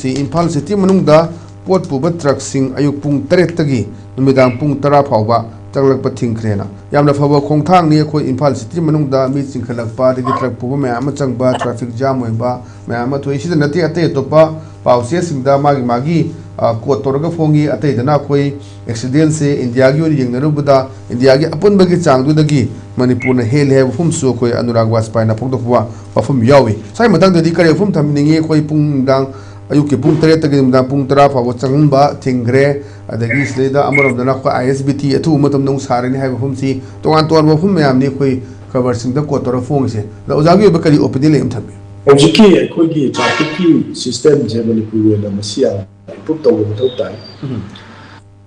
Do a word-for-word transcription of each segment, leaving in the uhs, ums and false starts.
ꯁꯤ ꯏꯝꯐꯥꯜ ꯁꯤꯇꯤ ꯃꯅꯨꯡꯗ ꯄꯣꯠ ꯄꯨꯕ ꯇ꯭ꯔꯛꯁꯤꯡ ꯑꯌꯨꯛ ꯄꯨꯡ ꯇꯔꯦꯠꯇꯒꯤ ꯅꯨꯃꯤꯗꯥꯡ ꯄꯨꯡ ꯇꯔꯥ ꯐꯥꯎꯕ ꯆꯪꯂꯛꯄ ꯊꯤꯡꯈ꯭ꯔꯦꯅ꯫ ꯌꯥꯝꯅ ꯐꯕ ꯈꯣꯡꯊꯥꯡꯅꯤ꯫ ꯑꯩꯈꯣꯏ ꯏꯝꯐꯥꯜ ꯁꯤꯇꯤ ꯃꯅꯨꯡꯗ ꯃꯤ ꯆꯤꯟꯈꯠꯂꯛꯄ, ꯑꯗꯒꯤ ꯇ꯭ꯔꯛ ꯄꯨꯕ ꯃꯌꯥꯝ ꯑꯃ ꯆꯪꯕ, ꯇ꯭ꯔꯥꯐꯤꯛ ꯖꯥꯝ ꯑꯣꯏꯕ ꯃꯌꯥꯝ ꯑꯃ ꯊꯣꯛꯏ꯫ ꯁꯤꯗ ꯅꯠꯇꯦ, ꯑꯇꯩ ꯑꯇꯣꯞꯄ ꯄꯥꯎꯆꯦꯁꯤꯡꯗ ꯃꯥꯒꯤ ꯃꯥꯒꯤ, ꯑ, ꯀꯣꯠ ꯇꯧꯔꯒ ꯐꯣꯡꯉꯤ꯫ ꯑꯇꯩꯗꯅ ꯑꯩꯈꯣꯏ ꯑꯦꯛꯁꯤꯗꯦꯟꯁꯦ ꯏꯟꯗꯤꯌꯥꯒꯤ ꯑꯣꯏꯅ ꯌꯦꯡꯅꯔꯨꯕꯗ ꯏꯟꯗꯤꯌꯥꯒꯤ ꯑꯄꯨꯟꯕꯒꯤ ꯆꯥꯡꯗꯨꯗꯒꯤ ꯃꯅꯤꯄꯨꯔꯅ ꯍꯦꯜꯂꯤ ꯍꯥꯏꯕ ꯋꯥꯐꯝꯁꯨ ꯑꯩꯈꯣꯏ ꯑꯅꯨꯔꯥꯒ ꯋꯥꯖꯄꯥꯏꯅ ꯐꯣꯡꯗꯣꯛꯄ ꯋꯥꯐꯝ ꯌꯥꯎꯏ꯫ ꯁ꯭ꯋꯥꯏ ꯃꯇꯥꯡꯗꯗꯤ ꯀꯔꯤ ꯋꯥꯐꯝ ꯊꯝꯕꯤꯅꯤꯡꯉꯤ? ꯑꯩꯈꯣꯏ ꯄꯨꯡ ꯅꯨꯡꯗꯥꯡ, ꯑꯌꯨꯛꯀꯤ ꯄꯨꯡ ꯇꯔꯦꯠꯇꯒꯤ ꯅꯨꯃꯤꯗꯥꯡ ꯄꯨꯡ ꯇꯔꯥ ꯐꯥꯎꯕ ꯆꯪꯍꯟꯕ ꯊꯤꯡꯈ꯭ꯔꯦ꯫ ꯑꯗꯒꯤ ꯁꯤꯗꯩꯗ ꯑꯃꯔꯣꯝꯗꯅ ꯑꯩꯈꯣꯏ ꯑꯥꯏ ꯑꯦꯁ ꯕꯤ ꯇꯤ ꯑꯊꯨꯕ ꯃꯇꯝꯗ ꯑꯃꯨꯛ ꯁꯥꯔꯅꯤ ꯍꯥꯏꯕ ꯋꯥꯐꯝꯁꯤ, ꯇꯣꯉꯥꯟ ꯇꯣꯉꯥꯟꯕ ꯋꯥꯐꯝ ꯃꯌꯥꯝꯅꯤ ꯑꯩꯈꯣꯏ ꯈꯕꯔꯁꯤꯡꯗ ꯀꯣꯠ ꯇꯧꯔꯒ ꯐꯣꯡꯉꯤꯁꯦ꯫ ꯑꯗꯣ ꯑꯣꯖꯥꯒꯤ ꯑꯣꯏꯕ ꯀꯔꯤ ꯑꯣꯄꯤꯅꯤꯌꯟ ꯂꯩ ꯑꯃ ꯊꯝꯕꯤꯌꯨ꯫ ꯍꯧꯖꯤꯛꯀꯤ ꯑꯩꯈꯣꯏꯒꯤ ꯇ꯭ꯔꯥꯐꯤꯛꯀꯤ ꯁꯤꯁꯇꯦꯝꯁꯦ ꯃꯅꯤꯄꯨꯔꯒꯤ ꯑꯣꯏꯅ ꯃꯁꯤ ꯌꯥꯝ ꯏꯝꯄ꯭ꯔꯨꯞ ꯇꯧꯕ ꯃꯊꯧ ꯇꯥꯏ꯫ ꯎꯝ꯫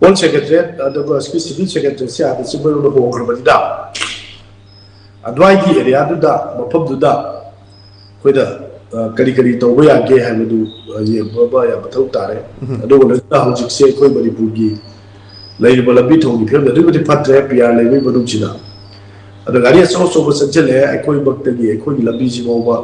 ꯍꯣꯜ ꯁꯦꯀ꯭ꯔꯦꯇꯔꯤꯌꯦꯠ ꯑꯗꯨꯒ ꯁꯤꯚꯤꯜ ꯁꯦꯀ꯭ꯔꯦꯇꯔꯤꯌꯦꯠꯁꯦ ꯑꯥꯗ ꯆꯤꯡꯃꯩꯔꯣꯡꯗ ꯍꯣꯡꯈ꯭ꯔꯕꯅꯤꯅ, ꯑꯗꯨꯋꯥꯏꯒꯤ ꯑꯦꯔꯤꯌꯥꯗꯨꯗ, ꯃꯐꯝꯗꯨꯗ ꯑꯩꯈꯣꯏꯅ, ꯑ, ꯀꯔꯤ ꯀꯔꯤ ꯇꯧꯕ ꯌꯥꯒꯦ ꯍꯥꯏꯕꯗꯨ, ꯑ, ꯌꯦꯡꯕ ꯑꯃ ꯌꯥꯝ ꯃꯊꯧ ꯇꯥꯔꯦ꯫ ꯎꯝ꯫ ꯑꯗꯨꯒ ꯂꯣꯏꯅꯅ ꯍꯧꯖꯤꯛꯁꯦ ꯑꯩꯈꯣꯏ ꯃꯅꯤꯄꯨꯔꯒꯤ ꯂꯩꯔꯤꯕ ꯂꯝꯕꯤ ꯊꯣꯡꯒꯤ ꯐꯤꯕꯝꯗꯤ ꯑꯗꯨꯛꯀꯤ ꯃꯇꯤꯛ ꯐꯠꯇ꯭ꯔꯦ, ꯄꯤ ꯑꯥꯔ ꯂꯩꯕꯒꯤ ꯃꯅꯨꯡꯁꯤꯗ꯫ ꯑꯗꯣ ꯒꯥꯔꯤ ꯑꯆꯧ ꯑꯆꯧꯕ ꯆꯪꯁꯤꯜꯂꯛꯑꯦ꯫ ꯑꯩꯈꯣꯏꯃꯛꯇꯒꯤ, ꯑꯩꯈꯣꯏꯒꯤ ꯂꯝꯕꯤꯁꯤ ꯐꯥꯎꯕ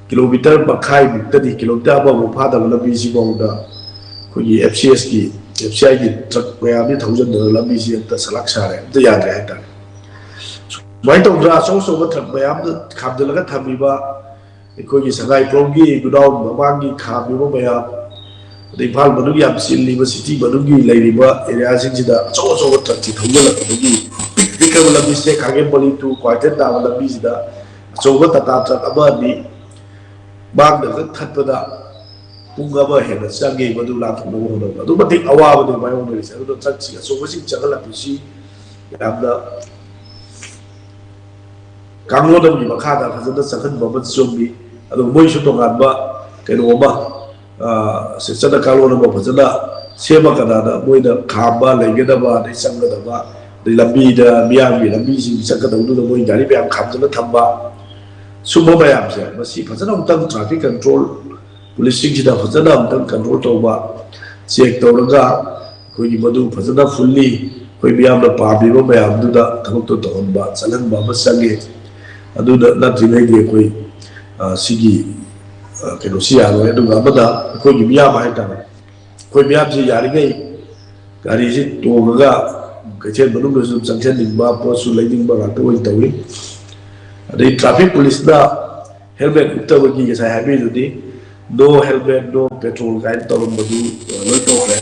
ꯀꯤꯂꯣꯃꯤꯇꯔ ꯃꯈꯥꯏꯃꯨꯛꯇꯗꯤ, ꯀꯤꯂꯣꯃꯤꯇꯔ ꯑꯃꯃꯨꯛ ꯐꯥꯗꯕ ꯂꯝꯕꯤꯁꯤ ꯐꯥꯎꯗ ꯑꯩꯈꯣꯏꯒꯤ ꯑꯦꯐ ꯁꯤ ꯑꯦꯁꯀꯤ, ꯑꯦꯐ ꯁꯤ ꯑꯥꯏꯒꯤ ꯇ꯭ꯔꯛ ꯃꯌꯥꯝꯁꯤ ꯊꯧꯖꯤꯟꯗꯅ ꯂꯝꯕꯤꯁꯤ ꯑꯝꯇ ꯁꯂꯥꯛ ꯁꯥꯔꯦ, ꯑꯝꯇ ꯌꯥꯗ꯭ꯔꯦ ꯍꯥꯏꯇꯥꯔꯦ꯫ ꯁꯨꯃꯥꯏꯅ ꯇꯧꯗꯅ ꯑꯆꯧ ꯑꯆꯧꯕ ꯇ꯭ꯔꯛ ꯃꯌꯥꯝꯗ ꯈꯥꯝꯖꯤꯜꯂꯒ ꯊꯝꯃꯤꯕ, ꯑꯩꯈꯣꯏꯒꯤ ꯁꯉꯥꯏꯄ꯭ꯔꯧꯒꯤ ꯒꯨꯗꯥꯎꯟ ꯃꯃꯥꯡꯒꯤ ꯈꯥꯝꯃꯤꯕ ꯃꯌꯥꯝ, ꯑꯗꯩ ꯏꯝꯐꯥꯜ ꯃꯅꯨꯡ ꯌꯥꯝ ꯆꯤꯜꯂꯤꯕ ꯁꯤꯇꯤ ꯃꯅꯨꯡꯒꯤ ꯂꯩꯔꯤꯕ ꯑꯦꯔꯤꯌꯥꯁꯤꯡꯁꯤꯗ ꯑꯆꯧ ꯑꯆꯧꯕ ꯇ꯭ꯔꯛꯁꯤ ꯊꯧꯖꯤꯜꯂꯛꯄꯗꯒꯤ ꯄꯤꯛ ꯄꯤꯛꯈ꯭ꯔꯕ ꯂꯝꯕꯤꯁꯦ, ꯈꯥꯒꯦꯝ ꯄꯣꯂꯤ to ꯀ꯭ꯋꯥꯀꯩꯊꯦꯜ ꯇꯥꯕ ꯂꯝꯕꯤꯁꯤꯗ ꯑꯆꯧꯕ ꯇꯥꯇꯥ ꯇ꯭ꯔꯛ ꯑꯃ ꯑꯅꯤ ꯃꯥꯡꯗ ꯈꯛ ꯊꯠꯄꯗ ꯄꯨꯡ ꯑꯃ ꯍꯦꯟꯅ ꯆꯪꯉꯤ ꯃꯗꯨ ꯂꯥꯟꯊꯣꯛꯅꯕ ꯍꯣꯠꯅꯕꯗ꯫ ꯑꯗꯨꯛ ꯃꯇꯤꯛ ꯑꯋꯥꯕꯅꯤ ꯃꯥꯌꯣꯛꯅꯔꯤꯁꯦ꯫ ꯑꯗꯨꯅ ꯇ꯭ꯔꯛꯁꯤ ꯑꯆꯧꯕꯁꯤꯡ ꯆꯪꯍꯜꯂꯛꯄꯁꯤ ꯌꯥꯝꯅ ꯀꯥꯡꯂꯣꯟ ꯑꯃꯒꯤ ꯃꯈꯥꯗ ꯐꯖꯅ ꯆꯪꯍꯟꯕ ꯑꯃ ꯆꯨꯝꯃꯤ꯫ ꯑꯗꯨꯒ ꯃꯣꯏꯁꯨ ꯇꯣꯉꯥꯟꯕ ꯀꯩꯅꯣ ꯑꯃ, ꯑ, ꯆꯠꯅ ꯀꯥꯡꯂꯣꯟ ꯑꯃ ꯐꯖꯅ ꯁꯦꯝꯃꯀꯥꯟꯗ ꯃꯣꯏꯅ ꯈꯥꯝꯕ ꯂꯩꯒꯗꯕ, ꯑꯗꯩ ꯆꯪꯒꯗꯕ, ꯑꯗꯩ ꯂꯝꯕꯤꯗ, ꯃꯤꯌꯥꯝꯒꯤ ꯂꯝꯕꯤꯁꯤꯡ ꯆꯠꯀꯗꯧꯗꯨꯗ ꯃꯣꯏ ꯒꯥꯔꯤ ꯃꯌꯥꯝ ꯈꯥꯝꯖꯤꯜꯂ ꯊꯝꯕ, ꯁꯨꯝꯕ ꯃꯌꯥꯝꯁꯦ, ꯃꯁꯤ ꯐꯖꯅ ꯑꯃꯨꯛꯇꯪ ꯇ꯭ꯔꯥꯐꯤꯛ ꯀꯟꯇ꯭ꯔꯣꯜ, ꯄꯨꯂꯤꯁꯁꯤꯡꯁꯤꯅ ꯐꯖꯅ ꯑꯃꯨꯛꯇꯪ ꯀꯟꯇ꯭ꯔꯣꯜ ꯇꯧꯕ, ꯆꯦꯛ ꯇꯧꯔꯒ ꯑꯩꯈꯣꯏꯒꯤ ꯃꯗꯨ ꯐꯖꯅ ꯐꯨꯜꯂꯤ ꯑꯩꯈꯣꯏ ꯃꯤꯌꯥꯝꯅ ꯄꯥꯝꯃꯤꯕ ꯃꯌꯥꯝꯗꯨꯗ ꯊꯕꯛꯇꯣ ꯇꯧꯍꯟꯕ, ꯆꯠꯍꯟꯕ ꯑꯃ ꯆꯪꯉꯤ꯫ ꯑꯗꯨꯗ ꯅꯠꯇ꯭ꯔꯤꯉꯩꯗꯤ ꯑꯩꯈꯣꯏ, ꯑ, ꯁꯤꯒꯤ ꯀꯩꯅꯣꯁꯤ ꯌꯥꯔꯣꯏ꯫ ꯑꯗꯨꯒ ꯑꯃꯅ ꯑꯩꯈꯣꯏꯒꯤ ꯃꯤꯌꯥꯝ ꯍꯥꯏꯇꯥꯔꯦ, ꯑꯩꯈꯣꯏ ꯃꯤꯌꯥꯝꯁꯤ ꯌꯥꯔꯤꯉꯩ ꯒꯥꯔꯤꯁꯤ ꯇꯣꯡꯉꯒ ꯀꯩꯊꯦꯜ ꯃꯅꯨꯡꯗꯁꯨ ꯑꯗꯨꯝ ꯆꯪꯁꯤꯟꯅꯤꯡꯕ, ꯄꯣꯠꯁꯨ ꯂꯩꯅꯤꯡꯕ ꯉꯥꯛꯇ ꯑꯣꯏꯅ ꯇꯧꯏ꯫ ꯑꯗꯩ ꯇ꯭ꯔꯥꯐꯤꯛ ꯄꯨꯂꯤꯁꯅ ꯍꯦꯜꯃꯦꯠ ꯎꯞꯇꯕꯒꯤ ꯉꯁꯥꯏ ꯍꯥꯏꯕꯤꯗꯨꯗꯤ "No helmet, no petrol" ꯀꯥꯏꯅ ꯇꯧꯔꯝꯕꯗꯨ ꯂꯣꯏ ꯇꯧꯈ꯭ꯔꯦ꯫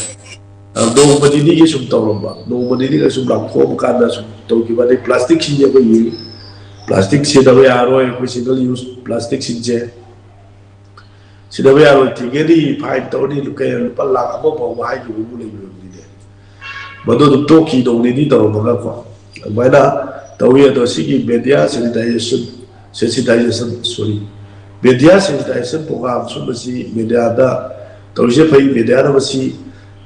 ꯅꯣꯡꯃ ꯅꯤꯅꯤꯒꯤ ꯁꯨꯝ ꯇꯧꯔꯝꯕ, ꯅꯣꯡꯃ ꯅꯤꯅꯤꯒ ꯁꯨꯝ ꯂꯥꯞꯊꯣꯛꯑꯕ ꯀꯥꯟꯗ ꯁꯨꯝ ꯇꯧꯈꯤꯕ꯫ ꯑꯗꯩ ꯄ꯭ꯂꯥꯁꯇꯤꯛꯁꯤꯡꯁꯦ ꯑꯩꯈꯣꯏꯒꯤ ꯄ꯭ꯂꯥꯁꯇꯤꯛ ꯁꯤꯖꯤꯟꯅꯕ ꯌꯥꯔꯣꯏ, ꯑꯩꯈꯣꯏ ꯁꯤꯡꯒꯜ ꯌꯨꯁ ꯄ꯭ꯂꯥꯁꯇꯤꯛꯁꯤꯡꯁꯦ ꯁꯤꯖꯤꯟꯅꯕ ꯌꯥꯔꯣꯏ, ꯊꯤꯡꯒꯅꯤ, ꯐꯥꯏꯟ ꯇꯧꯔꯅꯤ, ꯂꯨꯄꯥ ꯂꯥꯈ ꯑꯃ ꯐꯥꯎꯕ ꯍꯥꯏꯈꯤꯕꯕꯨ ꯂꯩꯕꯅꯤꯅꯦ꯫ ꯃꯗꯨ ꯑꯗꯨꯝ ꯇꯣꯛꯈꯤ ꯅꯣꯡ ꯅꯤꯅꯤ ꯇꯧꯔꯝꯃꯒꯀꯣ꯫ ꯑꯗꯨꯃꯥꯏꯅ ꯇꯧꯏ꯫ ꯑꯗꯣ ꯁꯤꯒꯤ ꯃꯦꯗꯤꯌꯥ ꯁꯦꯅꯤꯇꯥꯏꯖꯦꯁꯟ, ꯁꯦꯟꯁꯤꯇꯥꯏꯖꯦꯁꯟ, ꯁꯣꯔꯤ, ꯃꯦꯗꯤꯌꯥ ꯁꯦꯟꯁꯤꯇꯥꯏꯖꯦꯁꯟ ꯄ꯭ꯔꯣꯒ꯭ꯔꯥꯝ ꯁꯨꯝꯕꯁꯤ ꯃꯦꯗꯤꯌꯥꯗ ꯇꯧꯔꯤꯁꯦ ꯐꯩ꯫ ꯃꯦꯗꯤꯌꯥꯅ ꯃꯁꯤ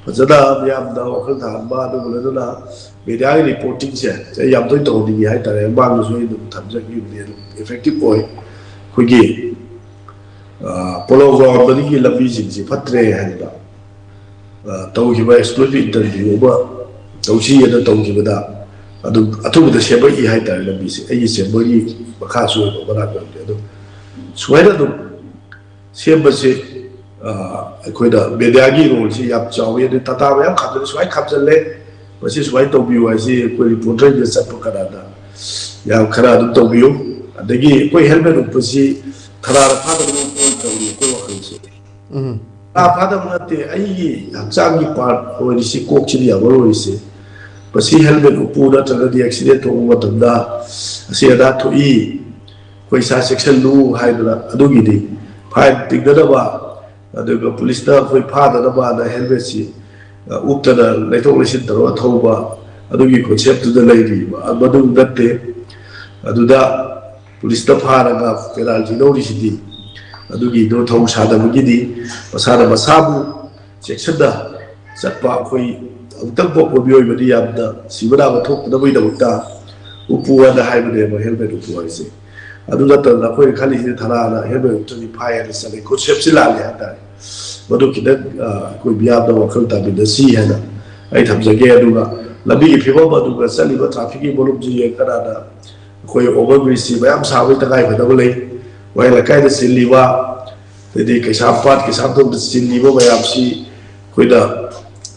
ꯐꯖꯅ ꯃꯤꯌꯥꯝꯗ ꯋꯥꯈꯜ ꯊꯥꯍꯟꯕ, ꯑꯗꯨꯒ ꯂꯣꯏꯅꯅ ꯃꯦꯗꯤꯌꯥꯒꯤ ꯔꯤꯄꯣꯔꯇꯤꯡꯁꯦ ꯑꯩ ꯌꯥꯝ ꯇꯣꯏꯅ ꯇꯧꯍꯟꯅꯤꯡꯉꯤ ꯍꯥꯏꯇꯥꯔꯦ꯫ ꯃꯃꯥꯡꯗꯁꯨ ꯑꯩ ꯑꯗꯨꯝ ꯊꯝꯖꯈꯤꯕꯅꯤ, ꯑꯗꯨꯝ ꯏꯐꯦꯛꯇꯤꯞ ꯑꯣꯏ꯫ ꯑꯩꯈꯣꯏꯒꯤ ꯄꯣꯂꯣ ꯒ꯭ꯔꯥꯎꯟ ꯃꯅꯤꯡꯒꯤ ꯂꯝꯕꯤꯁꯤꯡꯁꯤ ꯐꯠꯇ꯭ꯔꯦ ꯍꯥꯏꯗꯅ ꯇꯧꯈꯤꯕ ꯑꯦꯛꯁꯀ꯭ꯂꯨꯁꯤꯚ ꯏꯟꯇꯔꯚ꯭ꯌꯨ ꯑꯃ ꯇꯧꯁꯤ ꯍꯥꯏꯅ ꯇꯧꯈꯤꯕꯗ ꯑꯗꯨꯝ ꯑꯊꯨꯕꯗ ꯁꯦꯝꯃꯛꯏ ꯍꯥꯏꯇꯥꯔꯦ꯫ ꯂꯝꯕꯤꯁꯦ ꯑꯩꯒꯤ ꯆꯦꯝꯕꯔꯒꯤ ꯃꯈꯥꯁꯨ ꯑꯣꯏꯕ ꯃꯅꯥꯛ ꯅꯛꯄꯅꯤ꯫ ꯑꯗꯨꯝ ꯁꯨꯃꯥꯏꯅ ꯑꯗꯨꯝ ꯁꯦꯝꯕꯁꯦ ꯑꯩꯈꯣꯏꯅ ꯃꯦꯗꯤꯌꯥꯒꯤ ꯔꯣꯜꯁꯤ ꯌꯥꯝ ꯆꯥꯎꯋꯤ꯫ ꯑꯗꯩ ꯇꯥꯇꯥ ꯃꯌꯥꯝ ꯈꯥꯝꯖꯜꯂꯦ, ꯁꯨꯃꯥꯏꯅ ꯈꯥꯝꯖꯜꯂꯦ, ꯃꯁꯤ ꯁꯨꯃꯥꯏꯅ ꯇꯧꯕꯤꯌꯨ ꯍꯥꯏꯁꯤ ꯑꯩꯈꯣꯏ ꯔꯤꯄꯣꯔꯇꯔꯒꯤꯗ ꯆꯠꯄ ꯀꯅꯥꯗ ꯌꯥꯝ ꯈꯔ ꯑꯗꯨꯝ ꯇꯧꯕꯤꯌꯨ꯫ ꯑꯗꯒꯤ ꯑꯩꯈꯣꯏ ꯍꯦꯜꯃꯦꯠ ꯎꯞꯄꯁꯤ ꯊꯔꯥꯗ ꯐꯥꯗꯕ ꯇꯧꯔꯤ ꯑꯩꯈꯣꯏ ꯋꯥꯈꯜꯁꯦ꯫ ꯎꯝ꯫ ꯊꯔꯥ ꯐꯥꯗꯕ ꯅꯠꯇꯦ, ꯑꯩꯒꯤ ꯍꯛꯆꯥꯡꯒꯤ ꯄꯥꯔꯠ ꯑꯣꯏꯔꯤꯁꯤ, ꯀꯣꯛꯁꯤꯅ ꯌꯥꯝ ꯃꯔꯨ ꯑꯣꯏꯔꯤꯁꯦ꯫ ꯃꯁꯤ ꯍꯦꯜꯃꯦꯠ ꯎꯞꯄꯨ ꯅꯠꯇ꯭ꯔꯒꯗꯤ ꯑꯦꯛꯁꯤꯗꯦꯟ ꯊꯣꯛꯄ ꯃꯇꯝꯗ ꯑꯁꯤ ꯑꯅꯥ ꯊꯣꯛꯏ, ꯑꯩꯈꯣꯏ ꯏꯁꯥ ꯆꯦꯛꯁꯤꯜꯂꯨ ꯍꯥꯏꯗꯅ ꯑꯗꯨꯒꯤꯗꯤ ꯐꯥꯏꯟ ꯇꯤꯡꯅꯅꯕ, ꯑꯗꯨꯒ ꯄꯨꯂꯤꯁꯅ ꯑꯩꯈꯣꯏ ꯐꯥꯗꯅꯕꯅ ꯍꯦꯜꯃꯦꯠꯁꯤ ꯎꯞꯇꯅ ꯂꯩꯊꯣꯛ ꯂꯩꯁꯤꯟ ꯇꯧꯔꯒ ꯊꯧꯕ, ꯑꯗꯨꯒꯤ ꯀꯣꯟꯁꯦꯞꯇꯨꯗ ꯂꯩꯔꯤꯕ ꯃꯗꯨ ꯅꯠꯇꯦ꯫ ꯑꯗꯨꯗ ꯄꯨꯂꯤꯁꯅ ꯐꯥꯔꯒ ꯄꯦꯅꯥꯜꯇꯤ ꯂꯧꯔꯤꯁꯤꯗꯤ ꯑꯗꯨꯒꯤꯗꯣ ꯊꯧ ꯁꯥꯗꯕꯒꯤꯗꯤ꯫ ꯃꯁꯥꯅ ꯃꯁꯥꯕꯨ ꯆꯦꯛꯁꯤꯟꯅ ꯆꯠꯄ, ꯑꯩꯈꯣꯏ ꯑꯃꯨꯛꯇꯪ ꯄꯣꯛꯄ ꯃꯤꯑꯣꯏꯕꯗꯤ ꯌꯥꯝꯅ ꯁꯤꯕ ꯅꯥꯕ ꯊꯣꯛꯇꯅꯕꯒꯤꯗꯃꯛꯇ ꯎꯄꯨ ꯍꯥꯏꯅ ꯍꯥꯏꯕꯅꯦꯕ ꯍꯦꯜꯃꯦꯠ ꯎꯄꯨ ꯍꯥꯏꯁꯦ꯫ ꯑꯗꯨ ꯅꯠꯇꯅ ꯑꯩꯈꯣꯏꯅ ꯈꯜꯂꯤꯁꯤꯅ ꯊꯔꯥꯅ ꯍꯦꯜꯃꯦꯠ ꯎꯞꯇ꯭ꯔꯗꯤ ꯐꯥꯏ ꯍꯥꯏꯅ ꯆꯠꯂꯤ꯫ ꯀꯣꯟꯁꯦꯞꯁꯤ ꯂꯥꯜꯂꯤ ꯍꯥꯏꯇꯥꯔꯦ꯫ ꯃꯗꯨ ꯈꯤꯇꯪ ꯑꯩꯈꯣꯏ ꯃꯤꯌꯥꯝꯅ ꯋꯥꯈꯜ ꯇꯥꯃꯤꯟꯅꯁꯤ ꯍꯥꯏꯅ ꯑꯩ ꯊꯝꯖꯒꯦ꯫ ꯑꯗꯨꯒ ꯂꯝꯕꯤꯒꯤ ꯐꯤꯕꯝ ꯑꯗꯨꯒ ꯆꯠꯂꯤꯕ ꯇ꯭ꯔꯥꯐꯤꯛꯀꯤ ꯚꯣꯂꯨꯝꯁꯤ ꯌꯦꯡꯀꯥꯟꯗ ꯑꯩꯈꯣꯏ ꯑꯣꯚꯔ ꯕ꯭ꯔꯤꯖꯁꯤ ꯃꯌꯥꯝ ꯁꯥꯕꯒꯤ ꯇꯉꯥꯏꯐꯗꯕ ꯂꯩ꯫ ꯋꯥꯍꯦꯡ ꯂꯩꯀꯥꯏꯗ ꯆꯦꯜꯂꯤꯕ ꯑꯗꯩꯗꯤ ꯀꯩꯁꯥꯝꯄꯥꯠ, ꯀꯩꯁꯥꯝꯊꯣꯡꯗ ꯆꯤꯜꯂꯤꯕ ꯃꯌꯥꯝꯁꯤ ꯑꯩꯈꯣꯏꯅ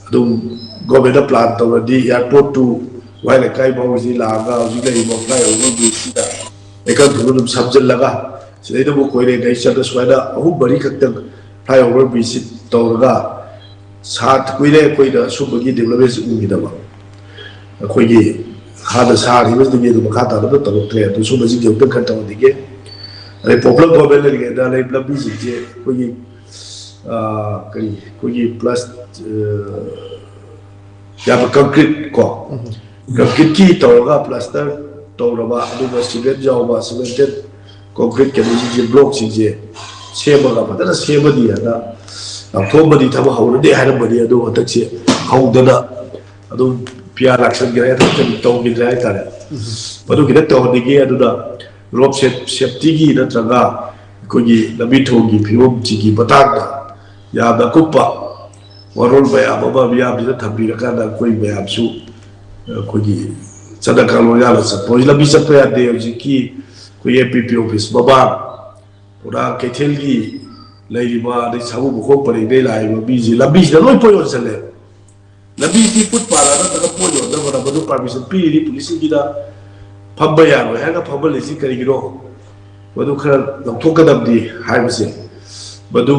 ꯑꯗꯨꯝ ꯒꯣꯔꯃꯦꯟꯅ ꯄ꯭ꯂꯥꯟ ꯇꯧꯔꯗꯤ, ꯑꯦꯌꯥꯔꯄꯣꯔꯠ ꯇꯨ ꯋꯥꯍꯦꯡ ꯂꯩꯀꯥꯏ ꯐꯥꯎꯕꯁꯤ ꯂꯥꯛꯑꯒ ꯍꯧꯖꯤꯛ ꯂꯩꯔꯤꯕ ꯐ꯭ꯂꯥꯏ ꯑꯣꯚꯔ ꯕ꯭ꯔꯤꯖꯁꯤꯗ ꯂꯩꯀꯪ ꯊꯣꯡꯗ ꯑꯗꯨꯝ ꯁꯝꯖꯤꯜꯂꯒ, ꯁꯤꯗꯩꯗꯕꯨ ꯀꯣꯏꯔꯦꯡꯒꯩ ꯆꯠꯂ ꯁꯨꯃꯥꯏꯅ ꯑꯍꯨꯝ ꯃꯔꯤ ꯈꯛꯇꯪ ꯐ꯭ꯂꯥꯏ ꯑꯣꯚꯔ ꯕ꯭ꯔꯤꯖꯁꯤ ꯇꯧꯔꯒ, ꯁꯥ ꯀꯨꯏꯔꯦ ꯑꯩꯈꯣꯏꯅ ꯁꯨꯝꯕꯒꯤ ꯗꯤꯕꯂꯞꯃꯦꯟꯁꯤ ꯎꯈꯤꯗꯕ꯫ ꯑꯩꯈꯣꯏꯒꯤ ꯍꯥꯟꯅ ꯁꯥꯈꯤꯕꯗꯨꯗꯒꯤ ꯑꯗꯨꯝ ꯃꯈꯥ ꯇꯥꯅ ꯑꯗꯨꯝ ꯇꯧꯔꯛꯇ꯭ꯔꯦ꯫ ꯑꯗꯨ ꯁꯨꯝꯕꯁꯤꯡꯁꯦ ꯑꯃꯨꯛꯇꯪ ꯈꯔ ꯇꯧꯍꯟꯅꯤꯡꯉꯦ꯫ ꯑꯗꯩ ꯄꯣꯄꯨꯂꯔ ꯒꯣꯔꯃꯦꯟ ꯂꯩꯔꯤꯉꯩꯗ ꯂꯩ ꯂꯝꯕꯤꯁꯤꯡꯁꯦ ꯑꯩꯈꯣꯏꯒꯤ, ꯑ, ꯀꯔꯤ, ꯑꯩꯈꯣꯏꯒꯤ ꯄ꯭ꯂꯁ, ꯑ, ꯌꯥꯝꯅ ꯀꯪꯀ꯭ꯔꯤꯠ ꯀꯣ, ꯀꯪꯀ꯭ꯔꯤꯠꯀꯤ ꯇꯧꯔꯒ ꯄ꯭ꯂꯥꯁꯇꯔ ꯇꯧꯔꯕ, ꯑꯗꯨꯒ ꯁꯤꯃꯦꯟ ꯌꯥꯎꯕ, ꯁꯤꯃꯦꯟꯇꯦꯠ ꯀꯣꯡꯀ꯭ꯔꯤꯠ ꯀꯩꯅꯣꯁꯤꯡꯁꯦ, ꯕ꯭ꯂꯣꯛꯁꯤꯡꯁꯦ ꯁꯦꯝꯃꯒ ꯐꯖꯅ ꯁꯦꯝꯃꯅꯤ ꯍꯥꯏꯅ ꯂꯥꯎꯊꯣꯛꯑꯝꯕꯗꯤ, ꯊꯕꯛ ꯍꯧꯔꯅꯤ ꯍꯥꯏꯔꯝꯕꯅꯤ꯫ ꯑꯗꯨ ꯍꯟꯗꯛꯁꯦ ꯍꯧꯗꯅ ꯑꯗꯨꯝ ꯄꯤꯌꯥ ꯂꯥꯛꯁꯟꯈ꯭ꯔꯦ, ꯊꯕꯛ ꯇꯧꯈꯤꯗ꯭ꯔꯦ ꯍꯥꯏꯇꯥꯔꯦ꯫ ꯃꯗꯨ ꯈꯤꯇꯪ ꯇꯧꯍꯟꯅꯤꯡꯉꯤ꯫ ꯑꯗꯨꯅ ꯔꯣꯗ ꯁꯦꯞ-, ꯁꯦꯞꯇꯤꯒꯤ ꯅꯠꯇ꯭ꯔꯒ ꯑꯩꯈꯣꯏꯒꯤ ꯂꯝꯕꯤ ꯊꯣꯡꯒꯤ ꯐꯤꯕꯝꯁꯤꯒꯤ ꯃꯇꯥꯡꯗ ꯌꯥꯝꯅ ꯑꯀꯨꯞꯄ ꯋꯥꯔꯣꯜ ꯃꯌꯥꯝ ꯑꯃ ꯃꯤꯌꯥꯝꯁꯤꯗ ꯊꯝꯕꯤꯔꯀꯥꯟꯗ ꯑꯩꯈꯣꯏ ꯃꯌꯥꯝꯁꯨ ꯑꯩꯈꯣꯏꯒꯤ ꯆꯠꯅ ꯀꯥꯡꯂꯣꯟ ꯌꯥꯝꯅ ꯆꯠꯄ ꯍꯧꯖꯤꯛ ꯂꯝꯕꯤ ꯆꯠꯄ ꯌꯥꯗꯦ꯫ ꯍꯧꯖꯤꯛꯀꯤ ꯑꯩꯈꯣꯏ ꯑꯦꯝ ꯄꯤ ꯄꯤ ꯑꯣꯐꯤꯁ ꯃꯃꯥꯡ ꯄꯨꯔꯥ ꯀꯩꯊꯦꯜꯒꯤ ꯂꯩꯔꯤꯕ, ꯑꯗꯩ ꯁꯥꯃꯨ ꯃꯈꯣꯡ ꯄꯔꯦꯡꯗꯩ ꯂꯥꯛꯏꯕ ꯃꯤꯁꯤ ꯂꯝꯕꯤꯁꯤꯗ ꯂꯣꯏ ꯄꯣꯠ ꯌꯣꯟꯁꯜꯂꯦ꯫ ꯂꯝꯕꯤꯁꯤ ꯐꯨꯠ ꯄꯥꯜꯂ ꯅꯠꯇ꯭ꯔꯒ ꯄꯣꯠ ꯌꯣꯟꯅꯕ ꯍꯣꯠꯅꯕꯗ ꯄꯥꯔꯃꯤꯁꯟ ꯄꯤꯔꯤꯗꯤ ꯄꯨꯂꯤꯁꯁꯤꯡꯒꯤꯗ ꯐꯝꯕ ꯌꯥꯔꯣꯏ ꯍꯥꯏꯔꯒ ꯐꯝꯍꯜꯂꯤꯁꯤ ꯀꯔꯤꯒꯤꯅꯣ? ꯃꯗꯨ ꯈꯔ ꯂꯧꯊꯣꯛꯀꯗꯕꯅꯤ ꯍꯥꯏꯕꯁꯦ, ꯃꯗꯨ,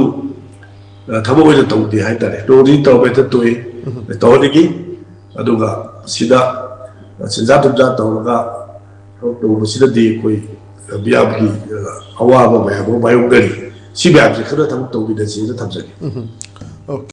ꯑ, ꯊꯕꯛ ꯑꯣꯏꯅ ꯇꯧꯗꯦ ꯍꯥꯏꯇꯥꯔꯦ꯫ ꯅꯣꯡ ꯅꯤꯅꯤ ꯇꯧꯔꯝꯃꯦ, ꯍꯦꯛꯇ ꯇꯣꯛꯏ꯫ ꯎꯝ꯫ ꯇꯧꯍꯟꯅꯤꯡꯉꯤ꯫ ꯑꯗꯨꯒ ꯁꯤꯗ ꯁꯦꯟꯖꯥ ꯊꯨꯝꯖꯥ ꯇꯧꯔꯒ ꯊꯕꯛ ꯇꯧꯕꯁꯤꯗꯗꯤ ꯑꯩꯈꯣꯏ ꯃꯤꯌꯥꯝꯒꯤ, ꯑ, ꯑꯋꯥꯕ ꯃꯌꯥꯝ ꯑꯃ ꯃꯥꯌꯣꯛꯅꯔꯤ꯫ ꯁꯤ ꯃꯌꯥꯝꯁꯦ ꯈꯔ ꯊꯕꯛ ꯇꯧꯃꯤꯟꯅꯁꯦꯅ ꯊꯝꯖꯒꯦ꯫ ꯎꯝ꯫ ꯑꯣꯀꯦ꯫